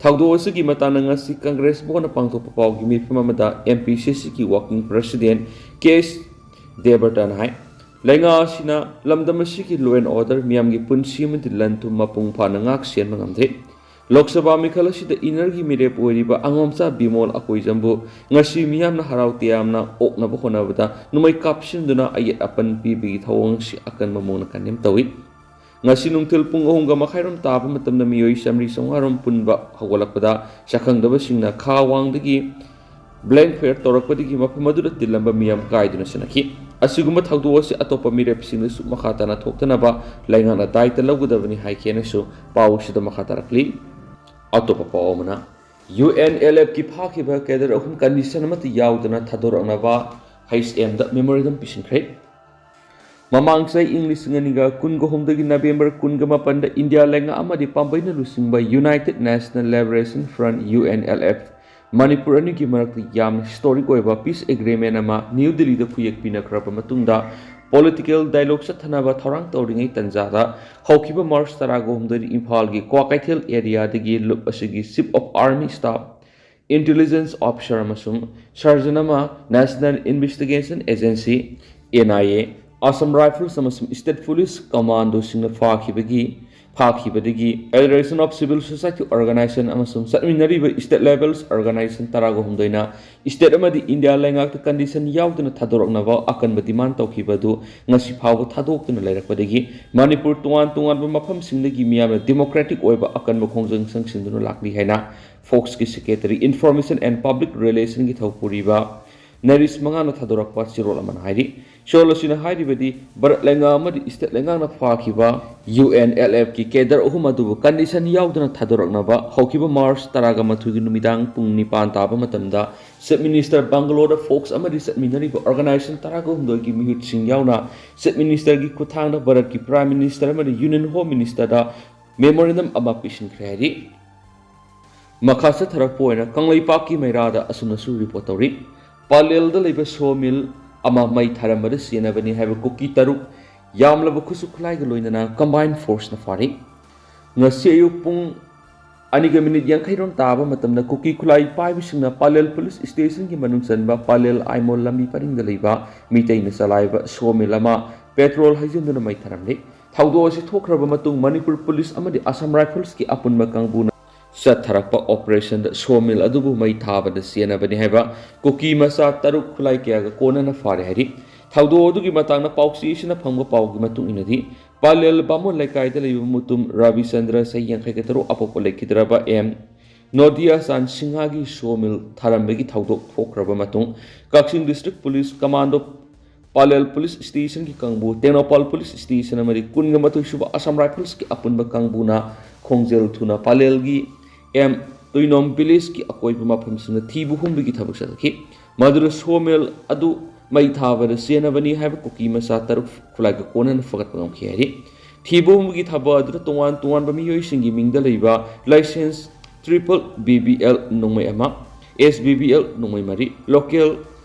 ꯊꯧꯗꯣꯛ ꯑꯁꯤꯒꯤ ꯃꯇꯥꯡꯗ ꯉꯁꯤ ꯀꯪꯒ꯭ꯔꯦꯁ ꯚꯕꯟꯗ ꯄꯥꯡꯊꯣꯛꯄ ꯄꯥꯎꯒꯤ ꯃꯤꯐꯝ ꯑꯃꯗ M P C Cꯒꯤ working president K S ꯗꯦꯕꯔꯇꯟ ꯍꯥꯏ, ꯂꯩꯉꯥꯛ ꯑꯁꯤꯅ ꯂꯝꯗꯝ ꯑꯁꯤꯒꯤ law and order, ꯃꯤꯌꯥꯝꯒꯤ ꯄꯨꯟꯁꯤ ꯑꯃꯗꯤ ꯂꯟ ꯊꯨꯝ ꯃꯄꯨꯡ ꯐꯥꯅ ꯉꯥꯛ ꯁꯦꯟꯕ ꯉꯝꯗ꯭ꯔꯦ꯫ ꯂꯣꯛ ꯁꯚꯥ ꯃꯤꯈꯜ ꯑꯁꯤꯗ innerꯒꯤ ꯃꯤꯔꯦꯞ ꯑꯣꯏꯔꯤꯕ ꯑꯉꯣꯝꯆꯥ ꯕꯤꯃꯣꯜ ꯑꯀꯣꯏꯖꯝꯕꯨ ꯉꯁꯤ ꯃꯤꯌꯥꯝꯅ ꯍꯔꯥꯎ ꯇꯌꯥꯝꯅ ꯑꯣꯛꯅꯕ ꯍꯣꯠꯅꯕꯗ ꯅꯣꯡꯃꯩ ꯀꯥꯞꯁꯤꯟꯗꯨꯅ ꯑꯌꯦꯠ ꯑꯄꯟ ꯄꯤꯕꯒꯤ ꯊꯧꯑꯣꯡ ꯑꯁꯤ ꯑꯀꯟꯕ ꯃꯑꯣꯡꯗ condemn ꯇꯧꯏ꯫ ꯉꯁꯤ ꯅꯨꯡꯊꯤꯜ ꯄꯨꯡ ꯑꯍꯨꯝꯒ ꯃꯈꯥꯏꯔꯣꯝ ꯇꯥꯕ ꯃꯇꯝꯗ ꯃꯤꯑꯣꯏ ꯆꯥꯃꯔꯤ ꯆꯥꯃꯉꯥꯔꯣꯝ ꯄꯨꯟꯕ ꯍꯧꯒꯠꯂꯛꯄꯗ ꯁꯛꯈꯪꯗꯕꯁꯤꯡꯅ ꯈꯥ ꯋꯥꯡꯗꯒꯤ blank fire ꯇꯧꯔꯛꯄꯗꯒꯤ ꯃꯐꯝ ꯑꯗꯨꯗ ꯇꯤꯜꯂꯝꯕ ꯃꯤꯌꯥꯝ ꯀꯥꯏꯗꯨꯅ ꯆꯦꯟꯅꯈꯤ꯫ ꯑꯁꯤꯒꯨꯝꯕ ꯊꯧꯗꯣꯛ ꯑꯁꯤ ꯑꯇꯣꯞꯄ ꯃꯤꯔꯦꯞꯁꯤꯡꯗꯁꯨ ꯃꯈꯥ ꯇꯥꯅ ꯊꯣꯛꯇꯅꯕ ꯂꯩꯉꯥꯛꯅ ꯗꯥꯏꯇ ꯂꯧꯒꯗꯕꯅꯤ ꯍꯥꯏꯈꯤ ꯍꯥꯏꯅꯁꯨ ꯄꯥꯎ ꯑꯁꯤꯗ ꯃꯈꯥ ꯇꯥꯔꯛꯂꯤ꯫ ꯑꯇꯣꯞꯄ ꯄꯥꯎ ꯑꯃꯅ, U N L Fꯀꯤ ꯐꯥꯈꯤꯕ cadre ꯑꯍꯨꯝ condition ꯑꯃꯠꯇ ꯌꯥꯎꯗꯅ ꯊꯥꯗꯣꯔꯛꯅꯕ H M ꯗ memorandum ꯄꯤꯁꯤꯟꯈ꯭ꯔꯦ꯫ ꯃꯃꯥꯡ ꯆꯍꯤ ꯏꯪ ꯂꯤꯁꯤꯡ ꯑꯅꯤꯒ ꯀꯨꯟꯒ ꯍꯨꯝꯗꯣꯏꯒꯤ November ꯀꯨꯟꯒ ꯃꯥꯄꯟꯗ ꯏꯟꯗꯤꯌꯥ ꯂꯩꯉꯥꯛ ꯑꯃꯗꯤ ꯄꯥꯝꯕꯩꯅ ꯂꯨꯆꯤꯡꯕ United National Liberation Front, U N L F, Manipur ꯑꯅꯤꯒꯤ ꯃꯔꯛꯇ ꯌꯥꯝꯅ historic ꯑꯣꯏꯕ peace agreement ꯑꯃ ꯅ꯭ꯌꯨ ꯗꯤꯜꯂꯤꯗ ꯈꯨꯌꯦꯛ ꯄꯤꯅꯈ꯭ꯔꯕ ꯃꯇꯨꯡꯗ political dialogue ꯆꯠꯊꯅꯕ ꯊꯧꯔꯥꯡ ꯇꯧꯔꯤꯉꯩ ꯇꯟꯖꯥꯗ ꯍꯧꯈꯤꯕ March ꯇꯔꯥꯒ ꯍꯨꯝꯗꯣꯏꯗ ꯏꯝꯐꯥꯜꯒꯤ ꯀ꯭ꯋꯥꯀꯩꯊꯦꯜ areaꯗꯒꯤ ꯂꯨꯞ ꯑꯁꯤꯒꯤ Chief of Army Staff, Intelligence Officer ꯑꯃꯁꯨꯡ Sergeant ꯑꯃ National Investigation Agency, N I A, Assam Rifles ꯑꯃꯁꯨꯡ State Police Commandoꯁꯤꯡꯅ ꯐꯥꯈꯤꯕꯒꯤ, ꯐꯥꯈꯤꯕꯗꯒꯤ Federation of Civil Society Organization ꯑꯃꯁꯨꯡ ꯆꯠꯃꯤꯟꯅꯔꯤꯕ state levels organization ꯇꯔꯥꯒ ꯍꯨꯝꯗꯣꯏꯅ state ꯑꯃꯗꯤ ꯏꯟꯗꯤꯌꯥ ꯂꯩꯉꯥꯛꯇ condition ꯌꯥꯎꯗꯅ ꯊꯥꯗꯣꯔꯛꯅꯕ ꯑꯀꯟꯕ demand ꯇꯧꯈꯤꯕ ꯑꯗꯨ ꯉꯁꯤ ꯐꯥꯎꯕ ꯊꯥꯗꯣꯛꯇꯨꯅ ꯂꯩꯔꯛꯄꯗꯒꯤ ꯃꯅꯤꯄꯨꯔ ꯇꯣꯉꯥꯟ ꯇꯣꯉꯥꯟꯕ ꯃꯐꯝꯁꯤꯡꯗꯒꯤ ꯃꯤꯌꯥꯝꯅ democratic ꯑꯣꯏꯕ ꯑꯀꯟꯕ ꯈꯣꯡꯖꯪ ꯆꯪꯁꯤꯟꯗꯨꯅ ꯂꯥꯛꯂꯤ ꯍꯥꯏꯅ ꯐꯣꯛꯁꯀꯤ secretary Information and Public Relationꯒꯤ ꯊꯧꯄꯨꯔꯤꯕ ꯅꯔꯤꯁ ꯃꯉꯥꯅ ꯊꯥꯗꯣꯔꯛꯄ ꯆꯦꯔꯣꯜ ꯑꯃꯅ ꯍꯥꯏꯔꯤ꯫ ꯁꯣꯜ ꯑꯁꯤꯅ ꯍꯥꯏꯔꯤꯕꯗꯤ ꯚꯥꯔꯠ ꯂꯩꯉꯥꯛ ꯑꯃꯗꯤ ꯁ꯭ꯇꯦꯠ ꯂꯩꯉꯥꯛꯅ ꯐꯥꯈꯤꯕ ꯌꯨ ꯑꯦꯟ ꯑꯦꯜ ꯑꯦꯐꯀꯤ ꯀꯦꯗꯔ ꯑꯍꯨꯝ ꯑꯗꯨꯕꯨ ꯀꯟꯗꯤꯁꯟ ꯌꯥꯎꯗꯅ ꯊꯥꯗꯣꯔꯛꯅꯕ ꯍꯧꯈꯤꯕ ꯃꯥꯔꯆ ꯇꯔꯥꯒ ꯃꯥꯊꯣꯏꯒꯤ ꯅꯨꯃꯤꯗꯥꯡ ꯄꯨꯡ ꯅꯤꯄꯥꯟ ꯇꯥꯕ ꯃꯇꯝꯗ ꯆꯤꯐ ꯃꯤꯅꯤꯁꯇꯔ ꯕꯪꯒꯂꯣꯔꯗ ꯐꯣꯛꯁ ꯑꯃꯗꯤ ꯆꯠꯃꯤꯟꯅꯔꯤꯕ ꯑꯣꯔꯒꯅꯥꯏꯖꯦꯁꯟ ꯇꯔꯥꯒ ꯍꯨꯝꯗꯣꯏꯒꯤ ꯃꯤꯍꯨꯠꯁꯤꯡ ꯌꯥꯎꯅ ꯆꯤꯐ ꯃꯤꯅꯤꯁꯇꯔꯒꯤ ꯈꯨꯠꯊꯥꯡꯗ ꯚꯥꯔꯠꯀꯤ ꯄ꯭ꯔꯥꯏꯝ ꯃꯤꯅꯤꯁꯇꯔ ꯑꯃꯗꯤ ꯌꯨꯅꯤꯌꯟ ꯍꯣꯝ ꯃꯤꯅꯤꯁꯇꯔꯗ ꯃꯦꯃꯣꯔꯦꯟꯗꯝ ꯑꯃ ꯄꯤꯁꯤꯟꯈ꯭ꯔꯦ ꯍꯥꯏꯔꯤ꯫ ꯃꯈꯥ ꯆꯠꯊꯔꯛꯄ ꯑꯣꯏꯅ ꯀꯪꯂꯩꯄꯥꯛꯀꯤ ꯃꯩꯔꯥꯗ ꯑꯁꯨꯝꯅꯁꯨ ꯔꯤꯄꯣꯔꯠ ꯇꯧꯔꯤ꯫ ꯄꯥꯂꯦꯜꯗ ꯂꯩꯕ ꯁꯣ ꯃꯤꯜ ꯑꯃ ꯃꯩ ꯊꯥꯔꯝꯕꯗ ꯁꯤꯖꯤꯟꯅꯕꯅꯤ ꯍꯥꯏꯕ ꯀꯨꯀꯤ ꯇꯔꯨꯛ ꯌꯥꯝꯂꯕ ꯈꯨꯠꯁꯨ ꯈꯨꯠꯂꯥꯏꯒ ꯂꯣꯏꯅꯅ ꯀꯝꯕꯥꯏꯟ ꯐꯣꯔꯁꯅ ꯐꯥꯔꯤ꯫ ꯉꯁꯤ ꯑꯌꯨꯛ ꯄꯨꯡ ꯑꯅꯤꯒ ꯃꯤꯅꯤꯠ ꯌꯥꯡꯈꯩꯔꯣꯝ ꯇꯥꯕ ꯃꯇꯝꯗ ꯀꯨꯀꯤ ꯈꯨꯠꯂꯥꯏ ꯄꯥꯏꯕꯁꯤꯡꯅ ꯄꯥꯂꯦꯜ ꯄꯨꯂꯤꯁ ꯁ꯭ꯇꯦꯁꯟꯒꯤ ꯃꯅꯨꯡ ꯆꯟꯕ ꯄꯥꯂꯦꯜ ꯑꯥꯏꯃꯣꯜ ꯂꯝꯕꯤ ꯄꯔꯤꯡꯗ ꯂꯩꯕ ꯃꯤꯇꯩꯅ ꯆꯂꯥꯏꯕ ꯁꯣ ꯃꯤꯜ ꯑꯃ ꯄꯦꯇ꯭ꯔꯣꯜ ꯍꯩꯖꯤꯟꯗꯨꯅ ꯃꯩ ꯊꯥꯔꯝꯂꯤ꯫ ꯊꯧꯗꯣꯛ ꯑꯁꯤ ꯊꯣꯛꯈ꯭ꯔꯕ ꯃꯇꯨꯡ ꯃꯅꯤꯄꯨꯔ ꯄꯨꯂꯤꯁ ꯑꯃꯗꯤ ꯑꯁꯥꯝ ꯔꯥꯏꯐꯜꯁꯀꯤ ꯑꯄꯨꯟꯕ ꯀꯥꯡꯕꯨꯅ ꯆꯠꯊꯔꯛꯄ ꯑꯣꯄꯔꯦꯁꯟꯗ ꯁꯣ ꯃꯤꯜ ꯑꯗꯨꯕꯨ ꯃꯩ ꯊꯥꯕꯗ ꯁꯤꯖꯤꯟꯅꯕꯅꯤ ꯍꯥꯏꯕ ꯀꯨꯀꯤ ꯃꯆꯥ ꯇꯔꯨꯛ ꯈꯨꯠꯂꯥꯏ ꯀꯌꯥꯒ ꯀꯣꯟꯅꯅ ꯐꯥꯔꯦ ꯍꯥꯏꯔꯤ꯫ ꯊꯧꯗꯣꯛ ꯑꯗꯨꯒꯤ ꯃꯇꯥꯡꯗ ꯄꯥꯎꯆꯦꯁꯤꯅ ꯐꯪꯕ ꯄꯥꯎꯒꯤ ꯃꯇꯨꯡ ꯏꯟꯅꯗꯤ, ꯄꯥꯂꯦꯜ ꯕꯥꯃꯣꯟ ꯂꯩꯀꯥꯏꯗ ꯂꯩꯕ ꯃꯨꯇꯨꯝ ꯔꯕꯤꯆꯟꯗ꯭ꯔ, ꯆꯍꯤ ꯌꯥꯡꯈꯩꯒ ꯇꯔꯨꯛ, ꯑꯄꯣꯛꯄ ꯂꯩꯈꯤꯗ꯭ꯔꯕ ꯑꯦꯝ ꯅꯣꯗꯤꯌꯥ ꯆꯥꯟ ꯁꯤꯡꯍꯒꯤ ꯁꯣ ꯃꯤꯜ ꯊꯥꯔꯝꯕꯒꯤ ꯊꯧꯗꯣꯛ ꯊꯣꯛꯈ꯭ꯔꯕ ꯃꯇꯨꯡ, ꯀꯛꯆꯤꯡ ꯗꯤꯁꯇ꯭ꯔꯤꯛ ꯄꯨꯂꯤꯁ ꯀꯃꯥꯟꯗꯣ, ꯄꯥꯂꯦꯜ ꯄꯨꯂꯤꯁ ꯁ꯭ꯇꯦꯁꯟꯒꯤ ꯀꯥꯡꯕꯨ, ꯇꯦꯡꯅꯧꯄꯥꯜ ꯄꯨꯂꯤꯁ ꯁ꯭ꯇꯦꯁꯟ ꯑꯃꯗꯤ ꯀꯨꯟꯒ ꯃꯥꯊꯣꯏ ꯁꯨꯕ ꯑꯁꯥꯝ ꯔꯥꯏꯐꯜꯁꯀꯤ ꯑꯄꯨꯟꯕ ꯀꯥꯡꯕꯨꯅ ꯈꯣꯡꯖꯦꯜ ꯊꯨꯅ ꯄꯥꯂꯦꯜꯒꯤ ꯑꯦꯝ ꯇꯨꯏꯅꯣꯝ ꯚꯤꯂꯦꯖꯀꯤ ꯑꯀꯣꯏꯕ ꯃꯐꯝꯁꯤꯡꯗ ꯊꯤꯕ ꯍꯨꯝꯕꯒꯤ ꯊꯕꯛ ꯆꯠꯊꯈꯤ꯫ ꯃꯗꯨꯗ ꯁꯣ ꯃꯤꯜ ꯑꯗꯨ ꯃꯩ ꯊꯥꯕꯗ ꯁꯤꯖꯤꯟꯅꯕꯅꯤ ꯍꯥꯏꯕ ꯀꯨꯀꯤ ꯃꯆꯥ ꯇꯔꯨꯛ ꯈꯨꯠꯂꯥꯏꯒ ꯀꯣꯟꯅꯅ ꯐꯒꯠꯄ ꯉꯝꯈꯤ ꯍꯥꯏꯔꯤ꯫ ꯊꯤꯕ ꯍꯨꯝꯕꯒꯤ ꯊꯕꯛ ꯑꯗꯨꯗ ꯇꯣꯉꯥꯟ ꯇꯣꯉꯥꯟꯕ ꯃꯤꯑꯣꯏꯁꯤꯡꯒꯤ ꯃꯤꯡꯗ ꯂꯩꯕ licence triple B B L ꯅꯣꯡꯃꯩ ꯑꯃ, ꯑꯦꯁ ꯕꯤ ꯕꯤ ꯑꯦꯜ ꯅꯣꯡꯃꯩ ꯃꯔꯤ, ꯂꯣꯀꯦꯜ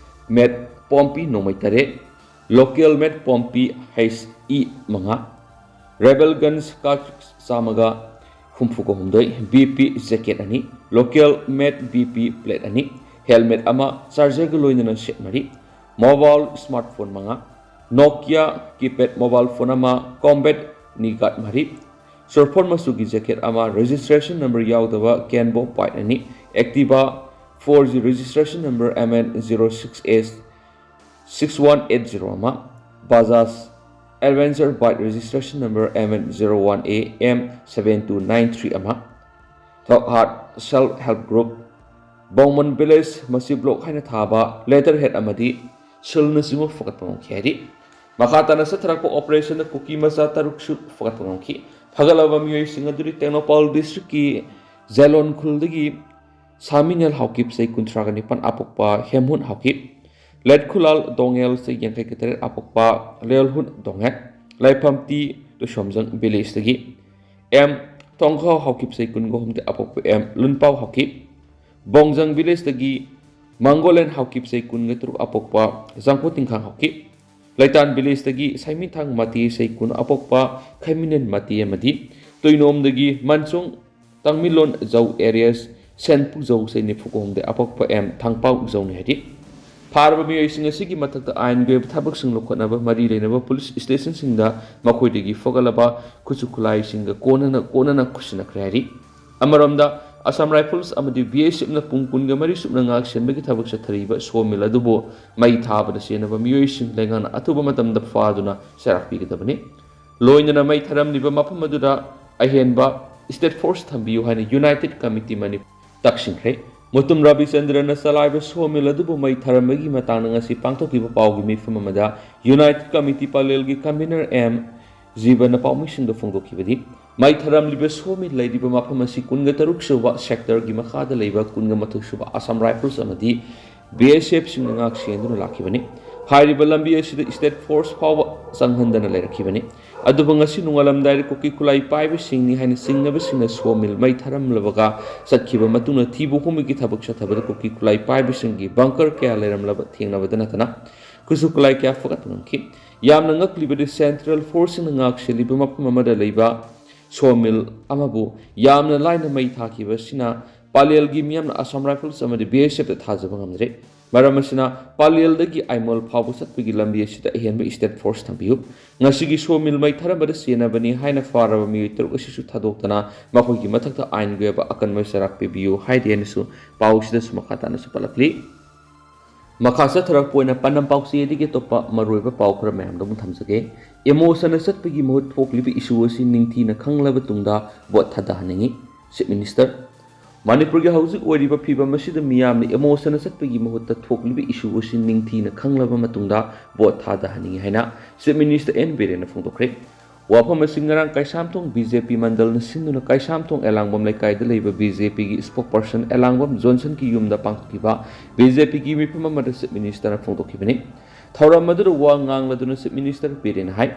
ꯃꯦꯠ ꯄꯣꯝꯄꯤ ꯅꯣꯡꯃꯩ ꯇꯔꯦꯠ, ꯂꯣꯀꯦꯜ ꯃꯦꯠ ꯄꯣꯝꯄꯤ ꯍꯩꯆ ꯏ ꯃꯉꯥ, ꯔꯦꯕꯦꯜ ꯒꯟꯁ ꯀꯥꯔ ꯆꯥꯝꯃꯒ ꯍꯨꯝꯐꯨꯒ ꯍꯨꯝꯗꯣꯏ, ꯕꯤ ꯄꯤ ꯖꯦꯀꯦꯠ ꯑꯅꯤ, ꯂꯣꯀꯦꯜ ꯃꯦꯠ ꯕꯤ ꯄꯤ ꯄ꯭ꯂꯦꯠ ꯑꯅꯤ, ꯍꯦꯜꯃꯦꯠ ꯑꯃ, ꯆꯥꯔꯖꯔꯒ ꯂꯣꯏꯅꯅ ꯁꯦꯠ ꯃꯔꯤ, ꯃꯣꯕꯥꯏꯜ ꯁ꯭ꯃꯥꯔꯠꯐꯣꯟ ꯃꯉꯥ, ꯅꯣꯀꯤꯌꯥ ꯀꯤꯄꯦꯗ ꯃꯣꯕꯥꯏꯜ ꯐꯣꯟ ꯑꯃ, ꯀꯣꯝꯕꯦꯠ ꯅꯤ ꯒꯥꯔꯗ ꯃꯔꯤ, ꯁꯣꯔꯐꯣꯟ ꯃꯆꯨꯒꯤ ꯖꯦꯀꯦꯠ ꯑꯃ, ꯔꯦꯖꯤꯁꯇ꯭ꯔꯦꯁꯟ ꯅꯝꯕꯔ ꯌꯥꯎꯗꯕ ꯀꯦꯟꯕꯣ ꯕꯥꯏꯛ ꯑꯅꯤ, Activa four G registration number M N zero six S six one eight zero ꯑꯃ, Bajaj adventure bike registration number M N zero one A M seven two nine three ꯑꯃ, ꯊꯣꯛꯍꯥꯠ self help group, ꯕꯧꯃꯟ village ꯃꯁꯤ block ꯍꯥꯏꯅ ꯊꯥꯕ letter head ꯑꯃꯗꯤ ꯁꯤꯜꯅꯆꯤꯡꯕ ꯐꯒꯠꯄ ꯉꯝꯈꯤ ꯍꯥꯏꯔꯤ꯫ ꯃꯈꯥ ꯇꯥꯅ ꯆꯠꯊꯔꯛꯄ operation ꯗ ꯀꯨꯀꯤ ꯃꯆꯥ ꯇꯔꯨꯛꯁꯨ ꯐꯒꯠꯄ ꯉꯝꯈꯤ꯫ ꯐꯒꯠꯂꯕ ꯃꯤꯑꯣꯏꯁꯤꯡ ꯑꯗꯨꯗꯤ ꯇꯦꯡꯅꯧꯄꯜ district ꯀꯤ ꯖꯦꯂꯣꯟ ꯈꯨꯜꯗꯒꯤ ꯁꯥꯃꯤꯅꯦꯜ ꯍꯥꯎꯀꯤꯞ, ꯆꯍꯤ ꯀꯨꯟꯊ꯭ꯔꯥꯒ ꯅꯤꯄꯥꯟ, ꯑꯄꯣꯛꯄ ꯍꯦꯝꯍꯨꯠ ꯍꯥꯎꯀꯤꯞ, ꯂꯦꯠꯈꯨꯂꯥꯜ ꯗꯣꯉꯦꯜ, ꯆꯍꯤ ꯌꯥꯡꯈꯩꯒ ꯇꯔꯦꯠ, ꯑꯄꯣꯛꯄ ꯂꯦꯜꯍꯨꯠ ꯗꯣꯉꯦꯠ, ꯂꯥꯏꯐꯝꯇꯤ ꯇꯨꯁꯣꯝꯖꯪ village ꯇꯒꯤ ꯑꯦꯝ ꯊꯣꯡꯈꯥꯎ ꯍꯥꯎꯀꯤꯞ, ꯆꯍꯤ ꯀꯨꯟꯒ ꯑꯍꯨꯝꯗ ꯑꯄꯣꯛꯄ ꯑꯦꯝ ꯂꯨꯟꯄꯥꯎ ꯍꯥꯎꯀꯤꯞ, ꯕꯣꯡꯖꯪ village ꯇꯒꯤ ꯃꯪꯒꯣꯂꯦꯟ ꯍꯥꯎꯀꯤꯞ, ꯆꯍꯤ ꯀꯨꯟꯒ ꯇꯔꯨꯛ, ꯑꯄꯣꯛꯄ ꯖꯥꯡꯈꯣ ꯇꯤꯡꯈꯥꯡ ꯍꯥꯎꯀꯤꯞ, ꯂꯩꯇꯥꯟ village ꯇꯒꯤ ꯁꯥꯏꯃꯤꯊꯥꯡ ꯃꯇꯤ, ꯆꯍꯤ ꯀꯨꯟ, ꯑꯄꯣꯛꯄ ꯈꯩꯃꯤꯅꯦꯟ ꯃꯇꯤ ꯑꯃꯗꯤ ꯇꯨꯏꯅꯣꯝꯗꯒꯤ ꯃꯟꯆꯨꯡ ꯇꯥꯡꯃꯤꯂꯣꯟ ꯖꯧ alias ꯁꯦꯟꯄꯨ ꯖꯧ, ꯆꯍꯤ ꯅꯤꯐꯨ ꯑꯍꯨꯝꯗ ꯑꯄꯣꯛꯄ ꯑꯦꯝ ꯊꯥꯡꯄꯥꯎ ꯖꯧꯅꯤ ꯍꯥꯏꯔꯤ꯫ ꯐꯥꯔꯕ ꯃꯤꯑꯣꯏꯁꯤꯡ ꯑꯁꯤꯒꯤ ꯃꯊꯛꯇ ꯑꯥꯏꯟꯒꯤ ꯑꯣꯏꯕ ꯊꯕꯛꯁꯤꯡ ꯂꯧꯈꯠꯅꯕ ꯃꯔꯤ ꯂꯩꯅꯕ police station ꯁꯤꯡꯗ ꯃꯈꯣꯏꯗꯒꯤ ꯐꯒꯠꯂꯕ ꯈꯨꯠꯁꯨ ꯈꯨꯠꯂꯥꯏꯁꯤꯡꯒ ꯀꯣꯟꯅꯅ ꯀꯣꯟꯅꯅ ꯈꯨꯠꯁꯤꯟꯅꯈ꯭ꯔꯦ ꯍꯥꯏꯔꯤ꯫ ꯑꯃꯔꯣꯝꯗ, Assam Rifles ꯑꯃꯗꯤ B S F ꯅ ꯄꯨꯡ ꯀꯨꯟꯒ ꯃꯔꯤ ꯆꯨꯞꯅ ꯉꯥꯛ ꯁꯦꯟꯕꯒꯤ ꯊꯕꯛ ꯆꯠꯊꯔꯤꯕ ꯁꯣ ꯃꯤꯜ ꯑꯗꯨꯕꯨ ꯃꯩ ꯊꯥꯕꯗ ꯆꯦꯟꯅꯕ ꯃꯤꯑꯣꯏꯁꯤꯡ ꯂꯩꯉꯥꯛꯅ ꯑꯊꯨꯕ ꯃꯇꯝꯗ ꯐꯥꯗꯨꯅ ꯆꯩꯔꯥꯛ ꯄꯤꯒꯗꯕꯅꯤ꯫ ꯂꯣꯏꯅꯅ ꯃꯩ ꯊꯥꯔꯝꯂꯤꯕ ꯃꯐꯝ ꯑꯗꯨꯗ ꯑꯍꯦꯟꯕ state force ꯊꯝꯕꯤꯌꯨ ꯍꯥꯏꯅ United Committee ꯃꯅꯤꯄꯨꯔ ꯇꯛꯁꯤꯟꯈ꯭ꯔꯦ꯫ ꯃꯨꯇꯨꯝ ꯔꯕꯤꯆꯟꯗ꯭ꯔꯅ ꯆꯂꯥꯏꯕ ꯁꯣ ꯃꯤꯜ ꯑꯗꯨꯕꯨ ꯃꯩ ꯊꯥꯔꯝꯕꯒꯤ ꯃꯇꯥꯡꯗ ꯉꯁꯤ ꯄꯥꯡꯊꯣꯛꯈꯤꯕ ꯄꯥꯎꯒꯤ ꯃꯤꯐꯝ ꯑꯃꯗ United Committee ꯄꯂꯦꯜꯒꯤ convener ꯑꯦꯝ ꯖꯤꯕꯅ ꯄꯥꯎꯃꯤꯁꯤꯡꯗ ꯐꯣꯡꯗꯣꯛꯈꯤꯕꯗꯤ, ꯃꯩ ꯊꯥꯔꯝꯂꯤꯕ ꯁꯣ ꯃꯤꯜ ꯂꯩꯔꯤꯕ ꯃꯐꯝ ꯑꯁꯤ ꯀꯨꯟꯒ ꯇꯔꯨꯛ ꯁꯨꯕ sector ꯒꯤ ꯃꯈꯥꯗ ꯂꯩꯕ ꯀꯨꯟꯒ ꯃꯥꯊꯣꯏ ꯁꯨꯕ Assam Rifles ꯑꯃꯗꯤ B S F ꯁꯤꯡꯅ ꯉꯥꯛ ꯁꯦꯟꯗꯨꯅ ꯂꯥꯛꯈꯤꯕꯅꯤ꯫ ꯍꯥꯏꯔꯤꯕ ꯂꯝꯕꯤ ꯑꯁꯤꯗ state force ꯐꯥꯎꯕ ꯆꯪꯍꯟꯗꯅ ꯂꯩꯔꯛꯈꯤꯕꯅꯤ꯫ ꯑꯗꯨꯕꯨ ꯉꯁꯤ ꯅꯣꯡꯉꯥꯜꯂꯝꯗꯥꯏꯗ ꯀꯨꯀꯤ ꯈꯨꯠꯂꯥꯏ ꯄꯥꯏꯕꯁꯤꯡꯅꯤ ꯍꯥꯏꯅ ꯆꯤꯡꯅꯕꯁꯤꯡꯅ ꯁꯣ ꯃꯤꯜ ꯃꯩ ꯊꯥꯔꯝꯂꯕꯒ ꯆꯠꯈꯤꯕ ꯃꯇꯨꯡꯗ ꯊꯤꯕ ꯍꯨꯝꯕꯒꯤ ꯊꯕꯛ ꯆꯠꯊꯕꯗ ꯀꯨꯀꯤ ꯈꯨꯠꯂꯥꯏ ꯄꯥꯏꯕꯁꯤꯡꯒꯤ bunker ꯀꯌꯥ ꯂꯩꯔꯝꯂꯕ ꯊꯦꯡꯅꯕꯗ ꯅꯠꯇꯅ ꯈꯨꯠꯁꯨ ꯈꯨꯠꯂꯥꯏ ꯀꯌꯥ ꯐꯒꯠꯄ ꯉꯝꯈꯤ꯫ ꯌꯥꯝꯅ ꯉꯛꯂꯤꯕꯗꯤ, central force ꯁꯤꯡꯅ ꯉꯥꯛ ꯁꯦꯜꯂꯤꯕ ꯃꯐꯝ ꯑꯃꯗ ꯂꯩꯕ ꯁꯣ ꯃꯤꯜ ꯑꯃꯕꯨ ꯌꯥꯝꯅ ꯂꯥꯏꯅ ꯃꯩ ꯊꯥꯈꯤꯕ ꯑꯁꯤꯅ ꯄꯥꯂꯦꯜꯒꯤ ꯃꯤꯌꯥꯝꯅ Assam Rifles ꯑꯃꯗꯤ B S F ꯇ ꯊꯥꯖꯕ ꯉꯝꯗ꯭ꯔꯦ꯫ ꯃꯔꯝ ꯑꯁꯤꯅ, ꯄꯥꯂꯦꯜꯗꯒꯤ ꯑꯥꯏꯃꯣꯜ ꯐꯥꯎꯕ ꯆꯠꯄꯒꯤ ꯂꯝꯕꯤ ꯑꯁꯤꯗ ꯑꯍꯦꯟꯕ state force ꯊꯝꯕꯤꯌꯨ꯫ ꯉꯁꯤꯒꯤ ꯁꯣ ꯃꯤꯜ ꯃꯩ ꯊꯥꯔꯝꯕꯗ ꯆꯦꯟꯅꯕꯅꯤ ꯍꯥꯏꯅ ꯐꯥꯔꯕ ꯃꯤꯑꯣꯏ ꯇꯔꯨꯛ ꯑꯁꯤꯁꯨ ꯊꯥꯗꯣꯛꯇꯅ ꯃꯈꯣꯏꯒꯤ ꯃꯊꯛꯇ ꯑꯥꯏꯟꯒꯤ ꯑꯣꯏꯕ ꯑꯀꯟꯕ ꯆꯩꯔꯥꯛ ꯄꯤꯕꯤꯌꯨ ꯍꯥꯏꯔꯤ ꯍꯥꯏꯅꯁꯨ ꯄꯥꯎꯁꯤꯗꯁꯨ ꯃꯈꯥ ꯇꯥꯅꯁꯨ ꯄꯜꯂꯛꯂꯤ꯫ ꯃꯈꯥ ꯆꯠꯊꯔꯛꯄ ꯑꯣꯏꯅ ꯄꯥꯟꯗꯝ ꯄꯥꯎꯆꯦꯗꯒꯤ ꯑꯇꯣꯞꯄ ꯃꯔꯨꯑꯣꯏꯕ ꯄꯥꯎ ꯈꯔ ꯃꯌꯥꯝꯗ ꯑꯃꯨꯛ ꯊꯝꯖꯒꯦ꯫ Emotion ꯆꯠꯄꯒꯤ ꯃꯍꯨꯠ ꯊꯣꯛꯂꯤꯕ issue ꯑꯁꯤ ꯅꯤꯡꯊꯤꯅ ꯈꯪꯂꯕ ꯇꯨꯡꯗ vote ꯊꯥꯗꯍꯟꯅꯤꯡꯏ, Chief Minister꯫ ꯃꯅꯤꯄꯨꯔꯒꯤ ꯍꯧꯖꯤꯛ ꯑꯣꯏꯔꯤꯕ ꯐꯤꯕꯝ ꯑꯁꯤꯗ ꯃꯤꯌꯥꯝꯅ emotion ꯆꯠꯄꯒꯤ ꯃꯍꯨꯠꯇ ꯊꯣꯛꯂꯤꯕ issue ꯑꯁꯤ ꯅꯤꯡꯊꯤꯅ ꯈꯪꯂꯕ ꯃꯇꯨꯡꯗ vote ꯊꯥꯗꯍꯟꯅꯤꯡꯏ ꯍꯥꯏꯅ Chief Minister ꯑꯦꯟ ꯕꯤꯔꯦꯟꯅ ꯐꯣꯡꯗꯣꯛꯈ꯭ꯔꯦ꯫ ꯋꯥꯐꯝ ꯑꯁꯤ ꯉꯔꯥꯡ ꯀꯩꯁꯥꯝꯊꯣꯡ ꯕꯤ ꯖꯦ ꯄꯤ ꯃꯟꯗꯜꯅ ꯁꯤꯟꯗꯨꯅ ꯀꯩꯁꯥꯝꯊꯣꯡ ꯑꯦꯂꯥꯡꯕꯝ ꯂꯩꯀꯥꯏꯗ ꯂꯩꯕ ꯕꯤ ꯖꯦ ꯄꯤꯒꯤ spokesperson ꯑꯦꯂꯥꯡꯕꯝ ꯖꯣꯟꯁꯟꯒꯤ ꯌꯨꯝꯗ ꯄꯥꯡꯊꯣꯛꯈꯤꯕ ꯕꯤ ꯖꯦ ꯄꯤꯒꯤ ꯃꯤꯐꯝ ꯑꯃꯗ Chief Ministerꯅ ꯐꯣꯡꯗꯣꯛꯈꯤꯕꯅꯤ꯫ ꯊꯧꯔꯝ ꯑꯗꯨꯗ ꯋꯥ ꯉꯥꯡꯂꯗꯨꯅ Chief Minister ꯕꯤꯔꯦꯟꯅ ꯍꯥꯏ,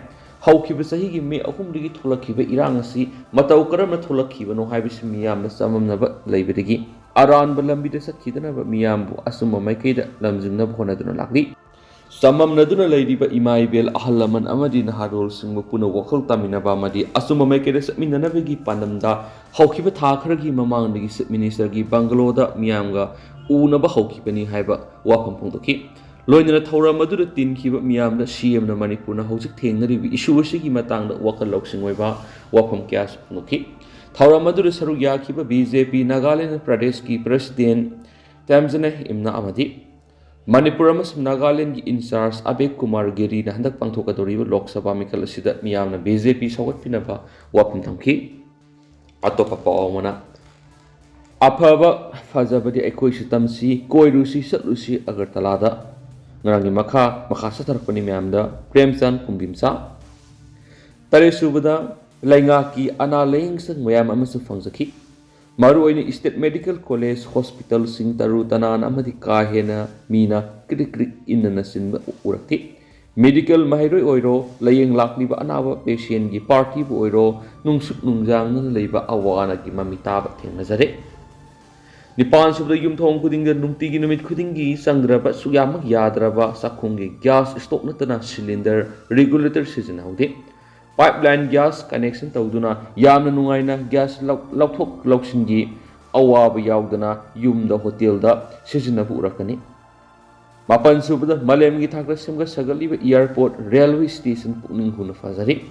ꯍꯧꯈꯤꯕ ꯆꯍꯤꯒꯤ ꯃꯦ ꯑꯍꯨꯝꯗꯒꯤ ꯊꯣꯛꯂꯛꯈꯤꯕ ꯏꯔꯥꯡ ꯑꯁꯤ ꯃꯇꯧ ꯀꯔꯝꯅ ꯊꯣꯛꯂꯛꯈꯤꯕꯅꯣ ꯍꯥꯏꯕꯁꯤ ꯃꯤꯌꯥꯝꯅ ꯆꯃꯝꯅꯕ ꯂꯩꯕꯗꯒꯤ ꯑꯔꯥꯟꯕ ꯂꯝꯕꯤꯗ ꯆꯠꯈꯤꯗꯅꯕ ꯃꯤꯌꯥꯝꯕꯨ ꯑꯆꯨꯝꯕ ꯃꯥꯏꯀꯩꯗ ꯂꯝꯖꯤꯡꯅꯕ ꯍꯣꯠꯅꯗꯨꯅ ꯂꯥꯛꯂꯤ꯫ ꯆꯃꯝꯅꯗꯨꯅ ꯂꯩꯔꯤꯕ ꯏꯃꯥ ꯏꯕꯦꯜ, ꯑꯍꯜ ꯂꯃꯟ ꯑꯃꯗꯤ ꯅꯍꯥꯔꯣꯜꯁꯤꯡꯕꯨ ꯄꯨꯟꯅ ꯋꯥꯈꯜ ꯇꯥꯃꯤꯟꯅꯕ ꯑꯃꯗꯤ ꯑꯆꯨꯝꯕ ꯃꯥꯏꯀꯩꯗ ꯆꯠꯃꯤꯟꯅꯅꯕꯒꯤ ꯄꯥꯟꯗꯝꯗ ꯍꯧꯈꯤꯕ ꯊꯥ ꯈꯔꯒꯤ ꯃꯃꯥꯡꯗꯒꯤ Chief Ministerꯒꯤ bungalow ꯗ ꯃꯤꯌꯥꯝꯒ ꯎꯅꯕ ꯍꯧꯈꯤꯕꯅꯤ ꯍꯥꯏꯕ ꯋꯥꯐꯝ ꯐꯣꯡꯗꯣꯛꯈꯤ꯫ ꯂꯣꯏꯅꯅ ꯊꯧꯔꯝ ꯑꯗꯨꯗ ꯇꯤꯟꯈꯤꯕ ꯃꯤꯌꯥꯝꯗ ꯁꯤ ꯑꯦꯝꯅ ꯃꯅꯤꯄꯨꯔꯅ ꯍꯧꯖꯤꯛ ꯊꯦꯡꯅꯔꯤꯕ issue ꯑꯁꯤꯒꯤ ꯃꯇꯥꯡꯗ ꯋꯥꯈꯜ ꯂꯧꯁꯤꯡ ꯑꯣꯏꯕ ꯋꯥꯐꯝ ꯀꯌꯥꯁꯨ ꯐꯣꯡꯗꯣꯛꯈꯤ꯫ ꯊꯧꯔꯝ ꯑꯗꯨꯗ ꯁꯔꯨꯛ ꯌꯥꯈꯤꯕ ꯕꯤ ꯖꯦ ꯄꯤ ꯅꯥꯒꯥꯂꯦꯟ ꯄ꯭ꯔꯗꯦꯁꯀꯤ President ꯇꯦꯝꯖꯅꯦ ꯏꯝꯅꯥ ꯑꯃꯗꯤ ꯃꯅꯤꯄꯨꯔ ꯑꯃꯁꯨꯡ ꯅꯥꯒꯥꯂꯦꯟꯒꯤ in charge ꯑꯕꯦꯛ ꯀꯨꯃꯥꯔ ꯒꯤꯔꯤꯅ ꯍꯟꯗꯛ ꯄꯥꯡꯊꯣꯛꯀꯗꯧꯔꯤꯕ ꯂꯣꯛ ꯁꯚꯥ ꯃꯤꯈꯜ ꯑꯁꯤꯗ ꯃꯤꯌꯥꯝꯅ ꯕꯤ ꯖꯦ ꯄꯤ ꯁꯧꯒꯠꯄꯤꯅꯕ ꯋꯥꯐꯝ ꯊꯝꯈꯤ꯫ ꯑꯇꯣꯞꯄ ꯄꯥꯎ ꯑꯃꯅ, ꯑꯐꯕ ꯐꯖꯕꯗꯤ ꯑꯩꯈꯣꯏꯁꯨ ꯇꯝꯁꯤ, ꯀꯣꯏꯔꯨꯁꯤ ꯆꯠꯂꯨꯁꯤ ꯑꯒꯔꯇꯂꯥꯗ꯫ ꯉꯔꯥꯡꯒꯤ ꯃꯈꯥ, ꯃꯈꯥ ꯆꯠꯊꯔꯛꯄꯅꯤ ꯃꯌꯥꯝꯗ ꯄ꯭ꯔꯦꯝꯆꯥꯟ ꯀꯨꯝꯕꯤꯝꯆꯥ꯫ ꯇꯔꯦꯠ ꯁꯨꯕꯗ, ꯂꯩꯉꯥꯛꯀꯤ ꯑꯅꯥ ꯂꯥꯌꯦꯡ ꯁꯪ ꯃꯌꯥꯝ ꯑꯃꯁꯨ ꯐꯪꯖꯈꯤ꯫ ꯃꯔꯨꯑꯣꯏꯅ State Medical College hospitalꯁꯤꯡ ꯇꯔꯨ ꯇꯅꯥꯟ ꯑꯃꯗꯤ ꯀꯥ ꯍꯦꯟꯅ ꯃꯤꯅ ꯀ꯭ꯔꯤꯛ ꯀ꯭ꯔꯤꯛ ꯏꯟꯅꯅꯆꯤꯡꯕ ꯎꯔꯛꯈꯤ꯫ Medical ꯃꯍꯩꯔꯣꯏ ꯑꯣꯏꯔꯣ, ꯂꯥꯌꯦꯡ ꯂꯥꯛꯂꯤꯕ ꯑꯅꯥꯕ patientꯒꯤ partyꯕꯨ ꯑꯣꯏꯔꯣ, ꯅꯨꯡꯁꯨꯛ ꯅꯨꯡꯖꯥꯡꯅꯅ ꯂꯩꯕ ꯑꯋꯥ ꯑꯅꯥꯒꯤ ꯃꯃꯤ ꯇꯥꯕ ꯊꯦꯡꯅꯖꯔꯦ꯫ ꯅꯤꯄꯥꯟ ꯁꯨꯕꯗ, ꯌꯨꯝꯊꯣꯡ ꯈꯨꯗꯤꯡꯗ ꯅꯨꯡꯇꯤꯒꯤ ꯅꯨꯃꯤꯠ ꯈꯨꯗꯤꯡꯒꯤ ꯆꯪꯗ꯭ꯔꯕ, ꯁꯨꯛꯌꯥꯃꯛ ꯌꯥꯗ꯭ꯔꯕ ꯆꯥꯛꯈꯨꯝꯒꯤ gas stove ꯅꯠꯇꯅ cylinder, regulator ꯁꯤꯖꯤꯟꯅꯍꯧꯗꯦ꯫ Pipeline gas connection ꯇꯧꯗꯨꯅ ꯌꯥꯝꯅ ꯅꯨꯡꯉꯥꯏꯅ gas ꯂꯧ-, ꯂꯧꯊꯣꯛ ꯂꯧꯁꯤꯟꯒꯤ ꯑꯋꯥꯕ ꯌꯥꯎꯗꯅ ꯌꯨꯝꯗ, hotelꯗ ꯁꯤꯖꯤꯟꯅꯕ ꯎꯔꯛꯀꯅꯤ꯫ ꯃꯥꯄꯟ ꯁꯨꯕꯗ, ꯃꯥꯂꯦꯝꯒꯤ ꯊꯥꯛꯇ ꯁꯦꯝꯒꯠ ꯁꯥꯒꯠꯂꯤꯕ airport, railway station ꯄꯨꯛꯅꯤꯡ ꯍꯨꯅ ꯐꯖꯔꯤ꯫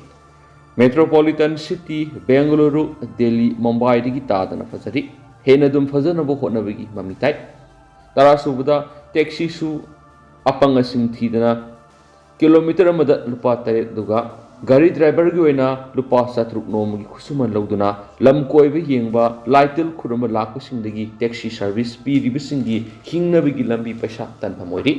Metropolitan city, ꯕꯦꯡꯒꯂꯨꯔꯨ, ꯗꯦꯜꯂꯤ, ꯃꯨꯝꯕꯥꯏꯗꯒꯤ ꯇꯥꯗꯅ ꯐꯖꯔꯤ꯫ ꯍꯦꯟꯅ ꯑꯗꯨꯝ ꯐꯖꯅꯕ ꯍꯣꯠꯅꯕꯒꯤ ꯃꯃꯤ ꯇꯥꯏ꯫ ꯇꯔꯥ ꯁꯨꯕꯗ, taxiꯁꯨ ꯑꯄꯪ ꯑꯁꯤꯡ ꯊꯤꯗꯅ kilometre ꯑꯃꯗ ꯂꯨꯄꯥ ꯇꯔꯦꯠ, ꯑꯗꯨꯒ ꯒꯥꯔꯤ ꯗ꯭ꯔꯥꯏꯚꯔꯒꯤ ꯑꯣꯏꯅ ꯂꯨꯄꯥ ꯆꯥꯇ꯭ꯔꯨꯛ ꯅꯣꯡꯃꯒꯤ ꯈꯨꯠꯁꯨꯃꯟ ꯂꯧꯗꯨꯅ ꯂꯝ ꯀꯣꯏꯕ ꯌꯦꯡꯕ, ꯂꯥꯏꯇꯤꯜ ꯈꯨꯔꯨꯝꯕ ꯂꯥꯛꯄꯁꯤꯡꯗꯒꯤ ꯇꯦꯛꯁꯤ ꯁꯔꯚꯤꯁ ꯄꯤꯔꯤꯕꯁꯤꯡꯒꯤ ꯍꯤꯡꯅꯕꯒꯤ ꯂꯝꯕꯤ ꯄꯩꯁꯥ ꯇꯥꯟꯐꯝ ꯑꯣꯏꯔꯤ꯫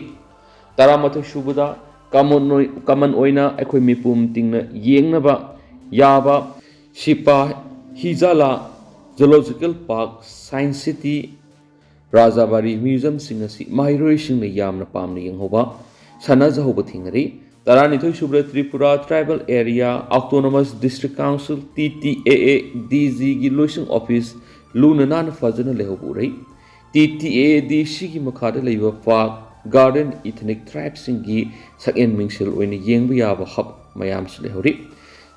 ꯇꯔꯥꯃꯥꯊꯣꯏ ꯁꯨꯕꯗ ꯀꯃꯟ ꯑꯣꯏ-, ꯀꯃꯟ ꯑꯣꯏꯅ ꯑꯩꯈꯣꯏ ꯃꯤꯄꯨꯝ ꯇꯤꯡꯅ ꯌꯦꯡꯅꯕ ꯌꯥꯕ Sepahijala zoological park, science city, Rajbari ꯃ꯭ꯌꯨꯖꯤꯌꯝꯁꯤꯡ ꯑꯁꯤ ꯃꯍꯩꯔꯣꯏꯁꯤꯡꯅ ꯌꯥꯝꯅ ꯄꯥꯝꯅ ꯌꯦꯡꯍꯧꯕ, ꯁꯥꯟꯅꯖꯍꯧꯕ ꯊꯦꯡꯅꯔꯤ꯫ ꯇꯔꯥꯅꯤꯊꯣꯏ ꯁꯨꯕꯗ Tripura tribal area autonomous district council, T T A A D ꯖꯤꯒꯤ ꯂꯣꯏꯁꯪ ꯑꯣꯐꯤꯁ ꯂꯨꯅ ꯅꯥꯟꯅ ꯐꯖꯅ ꯂꯩꯍꯧꯕ ꯎꯔꯩ꯫ ꯇꯤ ꯇꯤ ꯑꯦ ꯑꯦ ꯗꯤ ꯁꯤꯒꯤ ꯃꯈꯥꯗ ꯂꯩꯕ ꯄꯥꯔꯛ, ꯒꯥꯔꯗꯦꯟ, ꯏꯊꯅꯤꯛ ꯇ꯭ꯔꯥꯏꯕꯁꯤꯡꯒꯤ ꯁꯛꯍꯦꯟ ꯃꯤꯡꯁꯦꯜ ꯑꯣꯏꯅ ꯌꯦꯡꯕ ꯌꯥꯕ ꯍꯕ ꯃꯌꯥꯝꯁꯨ ꯂꯩꯍꯧꯔꯤ꯫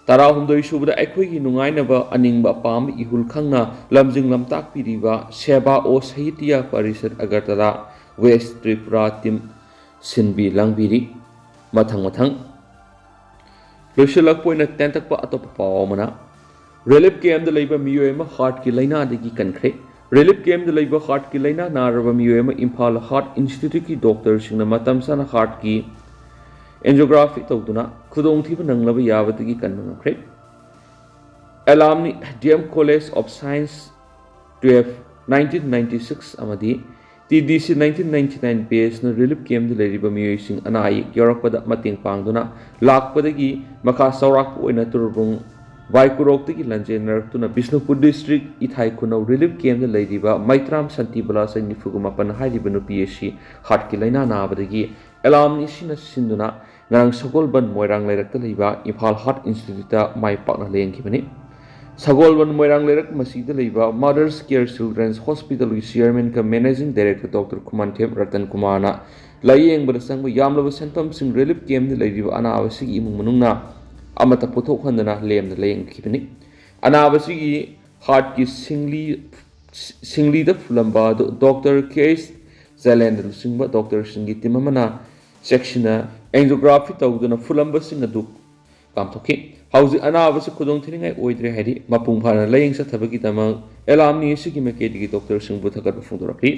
ꯇꯔꯥꯍꯨꯝꯗꯣꯏ ꯁꯨꯕꯗ ꯑꯩꯈꯣꯏꯒꯤ ꯅꯨꯡꯉꯥꯏꯅꯕ ꯑꯅꯤꯡꯕ ꯑꯄꯥꯝꯕ ꯏꯍꯨꯜ ꯈꯪꯅ ꯂꯝꯖꯤꯡ ꯂꯝꯇꯥꯛꯄꯤꯔꯤꯕ ꯁꯦꯕꯥ ꯑꯣ ꯁꯥꯍꯤꯇ꯭ꯌ ꯄꯔꯤꯁꯠ ꯑꯒꯔꯇꯂꯥ ꯋꯦꯁ ꯇ꯭ꯔꯤꯄꯨꯔꯥ ꯇꯤꯝ ꯁꯤꯟꯕꯤ ꯂꯥꯡꯕꯤꯔꯤ꯫ ꯃꯊꯪ ꯃꯊꯪ ꯂꯣꯏꯁꯤꯜꯂꯛꯄ ꯑꯣꯏꯅ ꯇꯦꯟꯇꯛꯄ ꯑꯇꯣꯞꯄ ꯄꯥꯎ ꯑꯃꯅ, ꯔꯤꯂꯤꯐ ꯀꯦꯝꯗ ꯂꯩꯕ ꯃꯤꯑꯣꯏ ꯑꯃ ꯍꯥꯔꯠꯀꯤ ꯂꯥꯏꯅꯥꯗꯒꯤ ꯀꯟꯈ꯭ꯔꯦ꯫ ꯔꯤꯂꯤꯐ ꯀꯦꯝꯗ ꯂꯩꯕ ꯍꯥꯔꯠꯀꯤ ꯂꯥꯏꯅꯥ ꯅꯥꯔꯕ ꯃꯤꯑꯣꯏ ꯑꯃ ꯏꯝꯐꯥꯜ ꯍꯥꯔꯠ ꯏꯟꯁꯇꯤꯇ꯭ꯌꯨꯠꯀꯤ ꯗꯣꯛꯇꯔꯁꯤꯡꯅ ꯃꯇꯝ ꯆꯥꯅ ꯍꯥꯔꯠꯀꯤ ꯑꯦꯟꯖꯤꯌꯣꯒ꯭ꯔꯥꯐꯤ ꯇꯧꯗꯨꯅ ꯈꯨꯗꯣꯡꯊꯤꯕ ꯅꯪꯂꯕ ꯌꯥꯕꯗꯒꯤ ꯀꯟꯕ ꯉꯝꯈ꯭ꯔꯦ꯫ ꯑꯦꯂꯥꯝꯅꯤ D M college of science twelfth, nineteen ninety six ꯑꯃꯗꯤ T D C nineteen ninety nine ꯕꯦꯆꯅ ꯔꯤꯂꯤꯐ ꯀꯦꯝꯗ ꯂꯩꯔꯤꯕ ꯃꯤꯑꯣꯏꯁꯤꯡ ꯑꯅꯥ ꯑꯌꯦꯛ ꯌꯥꯎꯔꯛꯄꯗ ꯃꯇꯦꯡ ꯄꯥꯡꯗꯨꯅ ꯂꯥꯛꯄꯗꯒꯤ ꯃꯈꯥ ꯆꯥꯎꯔꯥꯛꯄ ꯑꯣꯏꯅ ꯇꯨꯔꯕꯨꯡ ꯋꯥꯏꯀꯨꯔꯣꯛꯇꯒꯤ ꯂꯥꯟꯖꯦꯟꯅꯔꯛꯇꯨꯅ ꯕꯤꯁꯅꯨꯄꯨꯔ ꯗꯤꯁꯇ꯭ꯔꯤꯛ ꯏꯊꯥꯏ ꯈꯨꯅꯧ ꯔꯤꯂꯤꯐ ꯀꯦꯝꯗ ꯂꯩꯔꯤꯕ ꯃꯩꯇ꯭ꯔꯥꯝ ꯁꯥꯟꯇꯤꯕꯂꯥ ꯆꯍꯤ ꯅꯤꯐꯨꯒ ꯃꯥꯄꯟ ꯍꯥꯏꯔꯤꯕ ꯅꯨꯄꯤ ꯑꯁꯤ ꯍꯥꯔꯠꯀꯤ ꯂꯥꯏꯅꯥ ꯅꯥꯕꯗꯒꯤ ꯑꯦꯂꯥꯝꯅꯤꯁꯤꯅ ꯁꯤꯟꯗꯨꯅ ꯉꯔꯥꯡ ꯁꯒꯣꯜꯕꯟ ꯃꯣꯏꯔꯥꯡ ꯂꯩꯔꯛꯇ ꯂꯩꯕ ꯏꯝꯐꯥꯜ ꯍꯥꯔꯠ ꯏꯟꯁꯇꯤꯇ꯭ꯌꯨꯠꯇ ꯃꯥꯏ ꯄꯥꯛꯅ ꯂꯥꯌꯦꯡꯈꯤꯕꯅꯤ꯫ ꯁꯒꯣꯜꯕꯟ ꯃꯣꯏꯔꯥꯡ ꯂꯩꯔꯛ ꯃꯁꯤꯗ ꯂꯩꯕ ꯃꯗꯔꯁ ꯀꯦꯌꯔ ꯆꯤꯜꯗ꯭ꯔꯦꯟꯁ ꯍꯣꯁꯄꯤꯇꯥꯜꯒꯤ ꯆꯤꯌꯔꯃꯦꯟ ꯀꯝ ꯃꯦꯅꯦꯖꯤꯡ ꯗꯥꯏꯔꯦꯛꯇꯔ ꯗꯣꯛꯇꯔ ꯈꯨꯃꯟꯊꯦꯝ ꯔꯇꯟ ꯀꯨꯃꯥꯔꯅ ꯂꯥꯌꯦꯡꯕꯗ ꯆꯪꯕ ꯌꯥꯝꯂꯕ ꯁꯦꯟꯐꯝꯁꯤꯡ ꯔꯤꯂꯤꯐ ꯀꯦꯝꯗ ꯂꯩꯔꯤꯕ ꯑꯅꯥꯕꯁꯤꯒꯤ ꯏꯃꯨꯡ ꯃꯅꯨꯡꯅ ꯑꯃꯠꯇ ꯄꯨꯊꯣꯛꯍꯟꯗꯅ ꯂꯦꯝꯅ ꯂꯥꯌꯦꯡꯈꯤꯕꯅꯤ꯫ ꯑꯅꯥꯕꯁꯤꯒꯤ ꯍꯥꯔꯠꯀꯤ ꯁꯤꯡꯂꯤ, ꯁꯤꯡꯂꯤꯗ ꯐꯨꯜꯂꯝꯕ ꯑꯗꯨ ꯗꯣꯛꯇꯔ ꯀꯦ ꯑꯦꯁ ꯖꯂꯦꯟꯗ ꯂꯨꯆꯤꯡꯕ ꯗꯣꯛꯇꯔꯁꯤꯡꯒꯤ ꯇꯤꯝ ꯑꯃꯅ ꯆꯦꯛꯁꯤꯟꯅ ꯑꯦꯟꯖꯤꯌꯣꯒ꯭ꯔꯥꯐꯤ ꯇꯧꯗꯨꯅ ꯐꯨꯜꯂꯝꯕꯁꯤꯡ ꯑꯗꯨ ꯀꯥꯝꯊꯣꯛꯈꯤ꯫ ꯍꯧꯖꯤꯛ ꯑꯅꯥꯕꯁꯤ ꯈꯨꯗꯣꯡ ꯊꯤꯅꯤꯡꯉꯥꯏ ꯑꯣꯏꯗ꯭ꯔꯦ ꯍꯥꯏꯔꯤ꯫ ꯃꯄꯨꯡ ꯐꯥꯅ ꯂꯥꯌꯦꯡ ꯆꯠꯊꯕꯒꯤꯗꯃꯛ ꯑꯦꯂꯥꯝꯅꯤ ꯑꯁꯤꯒꯤ ꯃꯥꯏꯀꯩꯗꯒꯤ ꯗꯣꯛꯇꯔꯁꯤꯡꯕꯨ ꯊꯥꯒꯠꯄ ꯐꯣꯡꯗꯣꯔꯛꯂꯤ꯫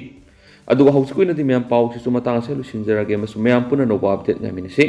ꯑꯗꯨꯒ ꯍꯧꯖꯤꯛꯀꯤ ꯑꯣꯏꯅꯗꯤ ꯃꯌꯥꯝ ꯄꯥꯎꯁꯤꯁꯨ ꯃꯇꯥꯡ ꯑꯁꯤꯗ ꯂꯣꯏꯁꯤꯟꯖꯔꯒꯦ ꯑꯃꯁꯨꯡ ꯃꯌꯥꯝ ꯄꯨꯟꯅ ꯅꯣꯡꯕꯥ ꯑꯞꯗꯦꯠ ꯉꯥꯏꯃꯤꯟꯅꯁꯤ꯫